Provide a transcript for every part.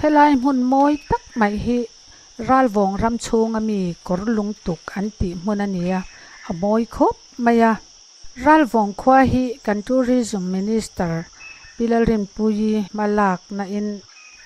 Helai hmun mawi tak mai hi Ralvawng ram chhunga mi kawr lung tuk an tih hmun a ni a, a mawi khawp mai a. Ralvawng khua hi kan Tourism Minister Pi Lalrinpuii hma lakna in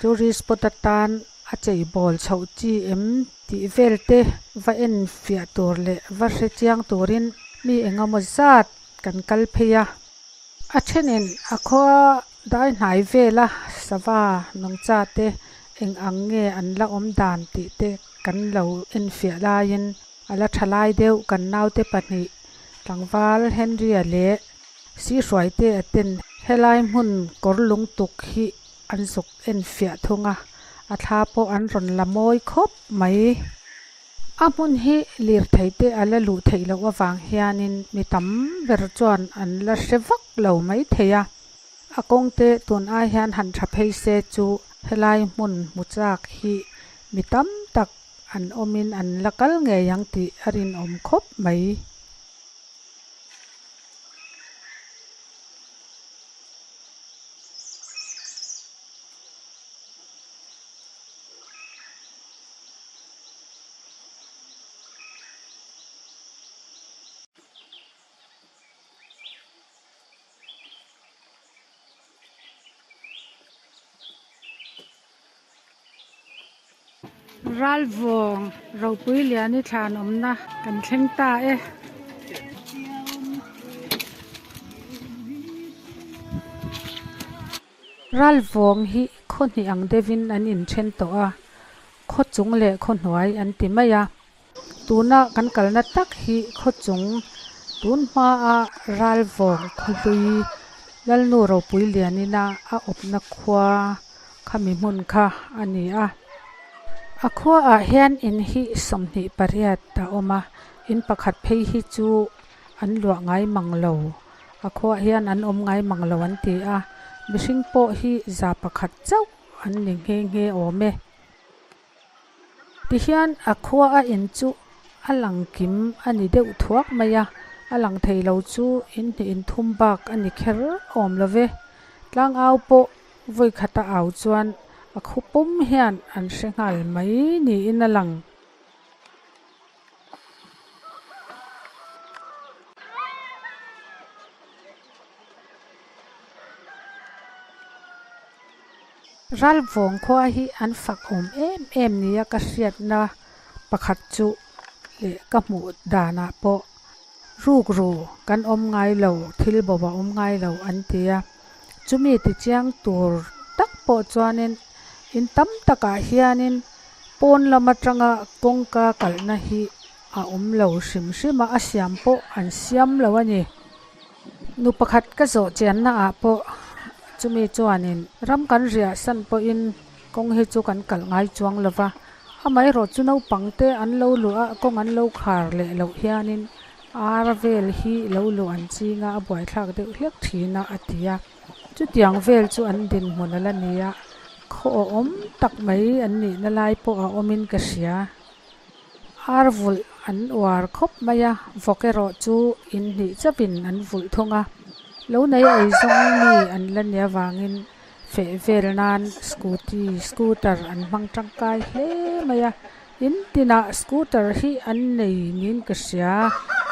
tourist spot atan a cheibawl chhoh chi em tih vel te va en fiah tur leh va hre chiang turin mi engemaw zat kan kal phei a. A thenin a khua dai hnai vela sava nungcha te eng ang nge an la awm dan tih te kan lo enfiah laiin a la tha lai deuh kan naute pahnih tlangval Henry-a leh Sihruaite a ten helai hmun kawr lung tuk hi an zuk enfiah thung a, a thla pawh an rawn la mawi khawp mai. A hmun hi lirthei te a la luh theih loh avang hianin mi tam ber chuan an la hre vak lo mai thei a, a kawng te tun ai hian han tha phei se chu helai hmun hmu chak hi mi tam tak an awmin an la kal ngei ang tih a rinawm khawp mai. Ralvawng ropui lian i thlan awmna kan thleng ta e. Ralvawng hi khaw hnih ang deuhin an inthen tawh a, khaw chung leh khaw hnuai an ti mai a. Tuna kan kalna tak hi khaw chung tun hmaa Ralvawng khawhlui Lalnu ropui lianina a awpna khua khami hmun kha a ni a. A khuaah hian in hi 28 a awm a, in pakhat phei hi chu an luah ngai mang lo. A khuaah hian an awm ngai mang lo an ti a, mihring pawh hi 100 chauh an ni nghe nghe awm e. Tihian a khua a in chu a lang kim a ni deuh thuak mai a, a lang thei lo chu in hnih in thum bak a ni kher awm lo ve. Tlangau pawh vawi khata au chuan a khu pum hian an hre nghal mai niin a lang. Ralvawng khua hi an fak awm em em nia ka hriatna pakhat chu leh ka hmuh danah pawh rukru kan awm ngai lo, thil bo a awm ngai lo an ti a. Chumi tichiang tur tak pawh chuanin in tam takah hianin pawn lam atanga kawngka kalhna hi a awm lo hrim hrim a, a siam pawh an siam lo a ni. Nu pakhat ka zawh chianna ah pawh chumi chuanin ram kan riah san pawhin kawng hi chu kan kalh ngai chuang lo va, amaherawh chu naupang te an lo luh a kawng an lo khar leh loh hianin ar vel hi lo luh an ching a, a buaithlak deuh hlek thin a a ti a, chutiang vel chu an dinhmun a la ni a, khaw awm tak mai an nihna lai pawh a awmin ka hria. Ar vulh an uar khawp mai a, vawk erawh chu in hnih chauhin an vulh thung a. Lo nei ei zawng mi an la nia vangin feh vel nan scooty, scooter an hmang tangkai hle mai a. In tinah scooter hi an nei niin ka hria,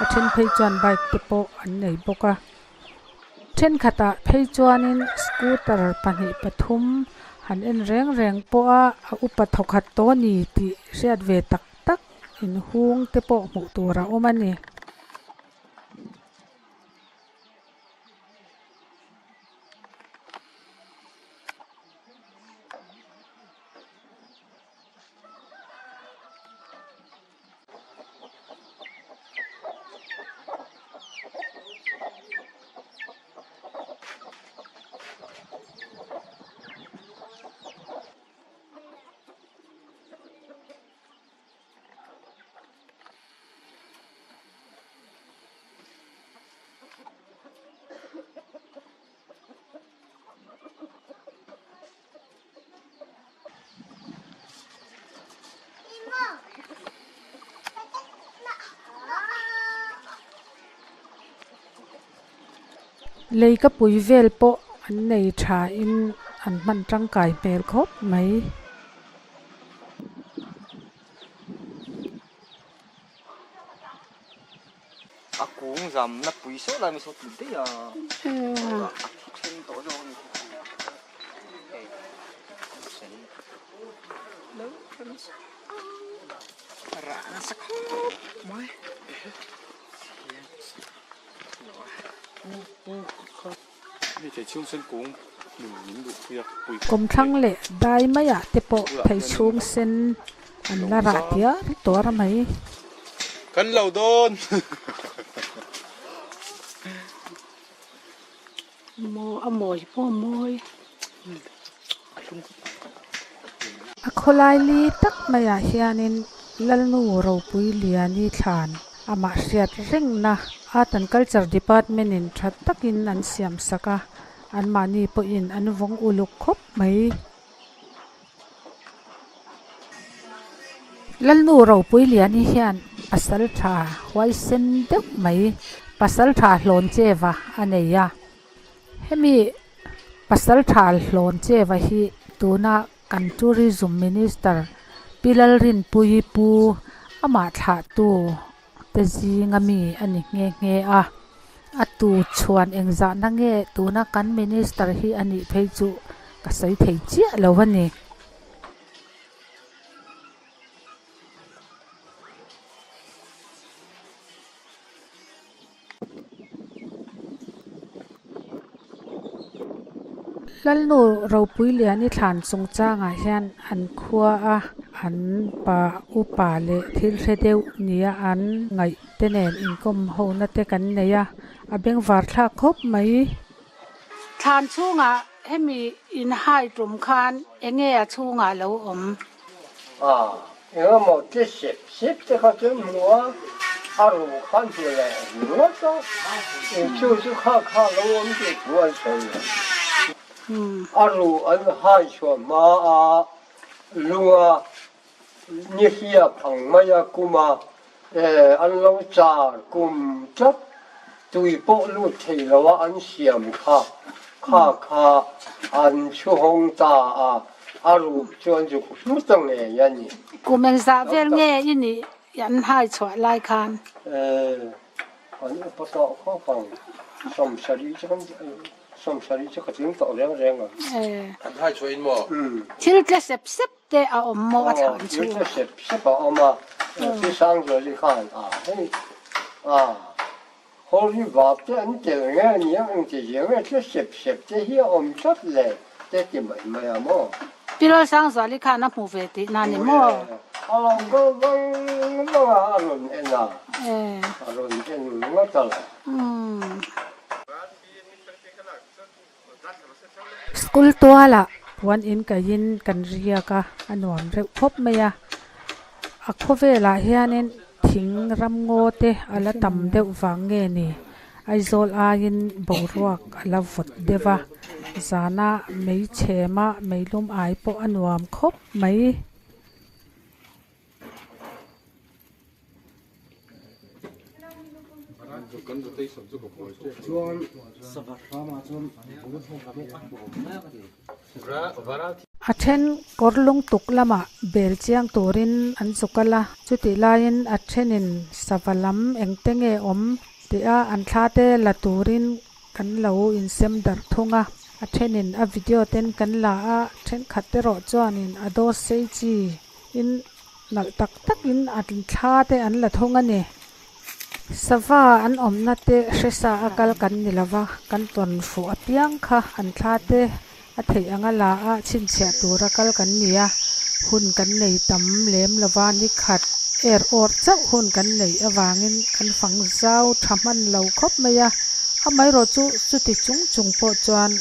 a then phei chuan bike te pawh an nei bawk a. Thenkhatah phei chuanin scooter pahnih pathum han en reng reng pawh a a upa thawkhat tawh a ni tih hriat ve tak tak inhung te pawh hmuh tur a awm a ni. Lei ka pui vel pawh an nei tha in an hman tangkai hmel khawp mai. zam na pui saw lai mai saw tih daih a a thi then tawh zawk a ni hei sen rah nasa khawp mai Kawmthlang leh dai maiah te pawh theichhung sen an la rah tiar tuar mai. Kan lo dawn. Maw a mawi pawh a mawi. A khawlai li tak maiah hianin Lalnu Ropui Liani thlan amah hriat rengna Art and Culture Department in tha takin an siam sak a, anmahni pawhin an vawng uluk khawp mai. Lalnu Ropui Liani hian pasal tha huaisen deuh mai pasal tha hlawn cheva a nei a. Hemi pasal tha hlawn cheva hi tuna kan Tourism Minister Pi Lalrinpuii Pu amah thlahtu te zinga mi a ni nghe nghe a. A tu chhuan engzahna nge tuna kan Minister hi a nih phei chu ka sawi thei chiah lo a ni. Lalnu Ropuiliani thlan chungchangah hian an khua a an pa upa leh thil hre deuh nia an ngaih te nen inkawm hona te kan nei a, a bengvar thlak khawp mai. Thlan chhungah hemi inhai tum khan enge a chhungah lo awm? A, engemaw ti sep sep te kha chu an hmu a, a ru kha an hmu leh ringawt a, chu chu kha kha lo awm tih thu an sawi a. A ru an hai chhuah hma a, lunga nihliap ang maia kuma an lo char kum tlat, tui pawh lut thei loa an siam kha kha kha an chhuhawng ta a, a ruh chuan zuk hlu ta ngei a ni. Kum engzah vel nge i nih an hai chhuah lai khan? Kan upa tawh khawp ang, sawmsarih chu kan sawmsarih chu ka tling tawh reng reng ang. An hai chhuah in maw? Thil tle sep sep te a awm maw a thlan chu? Aw, sep sep a awm a, Pi Sangzuali khan a hei a Holy vap te an tel nge a nia engti zia nge tle sep sep te hi a awm tlat le te ti mai mai a maw? Pi Lalsangzuali khan a hmu ve tih na ni maw? A lo kal vang vang a, a rawn en a, a rawn en ngawt a lo. School tualah puan in kaihin kan riak a, a nuam reuh khawp mai a. A khawvelah hianin thing ramngaw te a la tam deuh vang nge ni? Aizawl aiin boruak a la vawt deuh a, zana mei chhema meilum ai pawh a nuam khawp mai. A then kawr lungtuk lamah bel chiang turin an zu kal a, chutih laiin a thenin sava lam engte nge awm tih a an thla te la turin kan lo insem darh thung a. A thenin a video ten kan la a, thenkhat erawh chuanin a dawt sei chi in nalh tak takin a thla te an la thung a ni. Sava an awmna te hresa a kal kan ni lova, kan tawn fuh apiang kha an thla te a theih anga la a chhinchhiah tura kal kan ni a, hun kan nei tam lem lova ni khat er awr chauh hun kan neih avangin kan fang zau tha hman lo khawp mai a, amaherawh chu chuti chung chung pawh chuan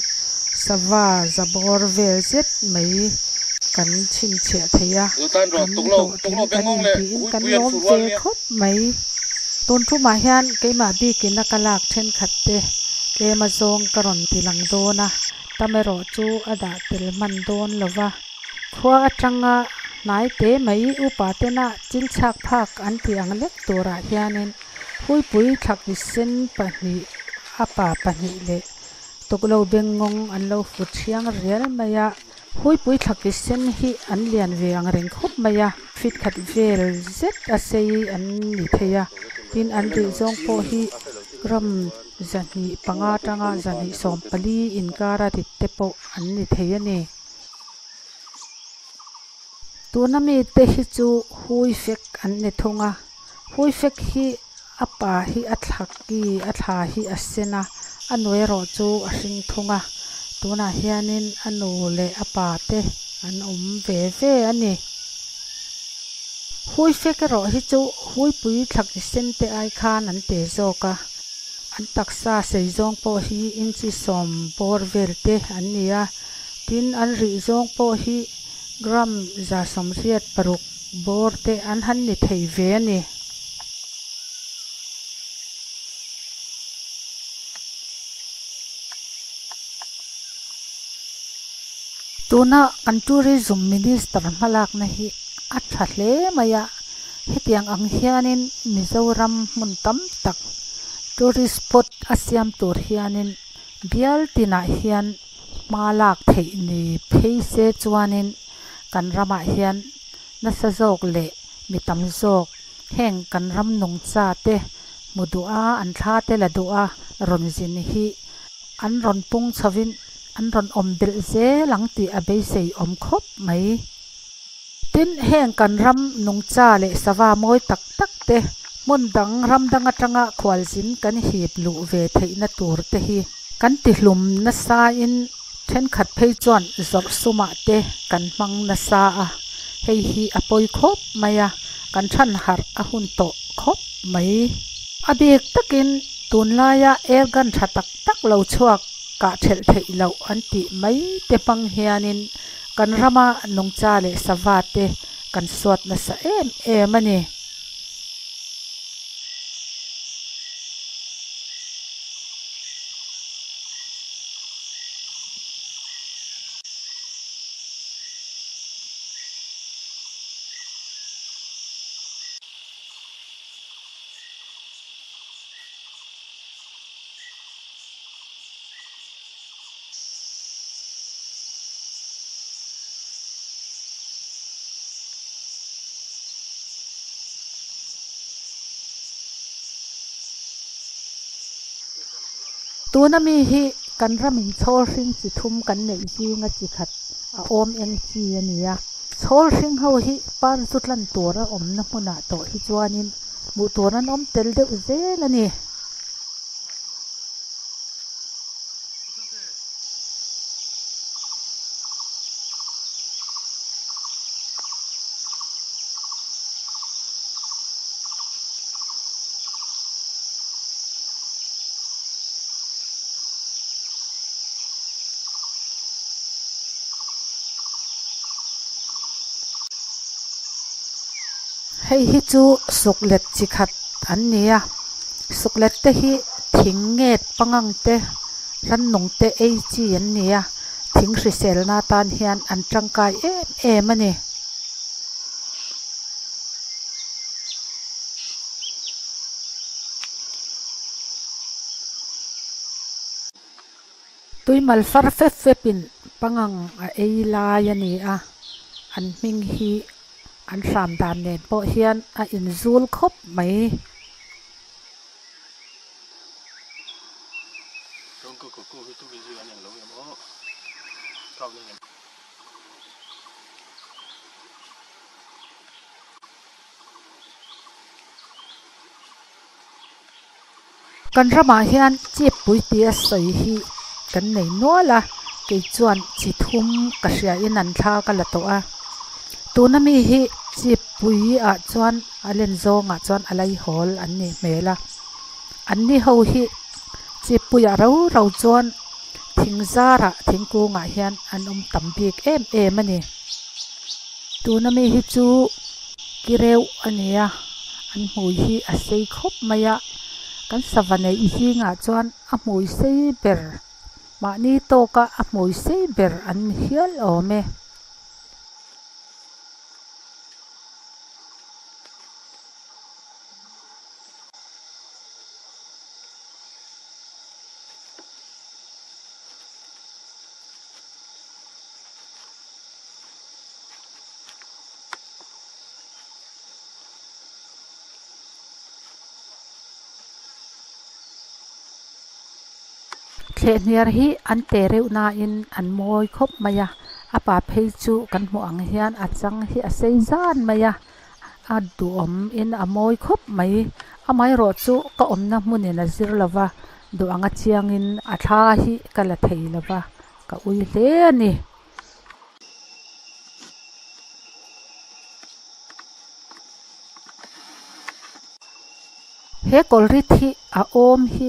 Sava zabawr vel zet mai kan chhinchhiah thei a, kan hlawhtling kan intiin kan lawm ve khawp mai. Tun tumah hian keimah bikin a ka lak thenkhat te tlem azawng ka rawn ti lang dawn a, tam erawh chu a dah tel hman dawn lo va. Khua atanga hnai te mai upa tena chil chhak phak an tih ang lek turah hianin Huipui thlakni sen pahnih, a pa pahnih leh Tuklo bengngawng an lo fu thiang rial mai a, Huipui thlaki sen hi an lian ve ang reng khawp mai a, fit khat vel zet a sei an ni thei a, tin an rih zawng pawh hi Gram 205 atanga 240 inkara rit te pawh an ni thei a ni. Tuna mite hi chu hui fek an ni thung a, hui fek hi a pa hi a thla ki a thla hi a sen a, a nu erawh chu a hring thung a, tunah hianin a nu leh a pa te an awm ve ve a ni. Hui fek erawh hi chu huipui thla ki sen te ai khan an te zawk a, an taksa sei zawng pawh hi inchi sawm bawr vel te an ni a, tin an rih zawng pawh hi Gram 186 bawr te an han ni thei ve a ni. Tuna kan Tourism Minister hmalakna hi a tha hle mai a, hetiang ang hianin Mizoram hmun tam tak tourist spot a siam tur hianin bial tinah hian hma lak theih ni phei se chuanin kan ramah hian nasa zawk leh mi tam zawk heng kan ram nungcha te hmu duh a, an thla te la duh a rawn zin hi an rawn pung chhovin an rawn awm belh zel ang tih a beisei awm khawp mai. Tin, heng kan ram nungcha leh sava mawi tak tak te hmun dang ram dang atanga khualzin kan hip luh ve theihna tur te hi kan tihlum nasain thenkhat phei chuan zawrh sumah te kan hmang nasa a, hei hi a pawi khawp mai a, kan than harh a hun tawh khawp mai. A bik takin tunlaia air gun tha tak tak lo chhuak kah thelh theih loh an tih mai te hmang hianin kan rama nungcha leh sava te kan suat nasa em em a ni. Tuna mi hi kan ramin chhawl hring chi thum kan neih zinga chi khat a awm eng chi a ni a. Chhawl hring ho hi par zu tlan tur a awmna hmunah tawh hi chuanin hmuh tur an awm tel deuh zel a ni. Hei hi chu suklet chi khat an ni a suklet te hi thing nget pangang te rannung te ei chi an ni a thing hriselna atan hian an tangkai em em a ni. Tuimal far fep fep in pangang a ei lai a ni a, an hming hi an hram dan nen pawh hian a inzul khawp mai. Kan ramah hian chip pui tia sawi hi kan nei nual a, kei chuan chi thum ka hria in an thla ka la tawh a. Tuna mi hi chip pui ah chuan a len zawngah chuan a laihawl an nih hmel a. An ni ho hi chip puiah rau rau chuan thing zarah thingkungah hian an awm tam bik em em a ni. Tuna mi hi chu ki reuh a ni a, an hmui hi a sei khawp mai a, kan sava neih zingah chuan a hmui sei ber mahni tawka a hmui sei ber an ni hial awm e. Thlehhniar hi an te reuh nain an mawi khawp mai a, a pa phei chu kan hmuh ang hian a chang hi a sei zan mai a, a duhawm in a mawi khawp mai. Amaherawh chu ka awmna hmunin a zir lo va, duh anga chiangin a thla hi ka la thei lo va, ka ui hle a ni. He kawlrit hi a awm hi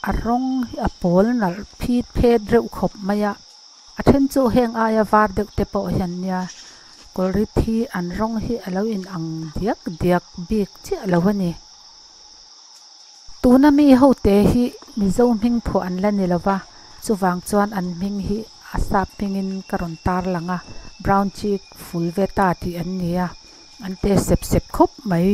a rawng hi a pawl nalh phit phet reuh khawp mai a, a then chu heng aia var deuh te pawh hian nia kawlrit hi an rawng hi a lo in ang diak diak bik chiah lo a ni. Tuna mi ho te hi Mizo hming phuah an la ni lo va, chuvang chuan an hming hi a sap hmingin ka rawn tar lang a, Brown Cheek Fulveta tih an ni a, an te sep sep khawp mai.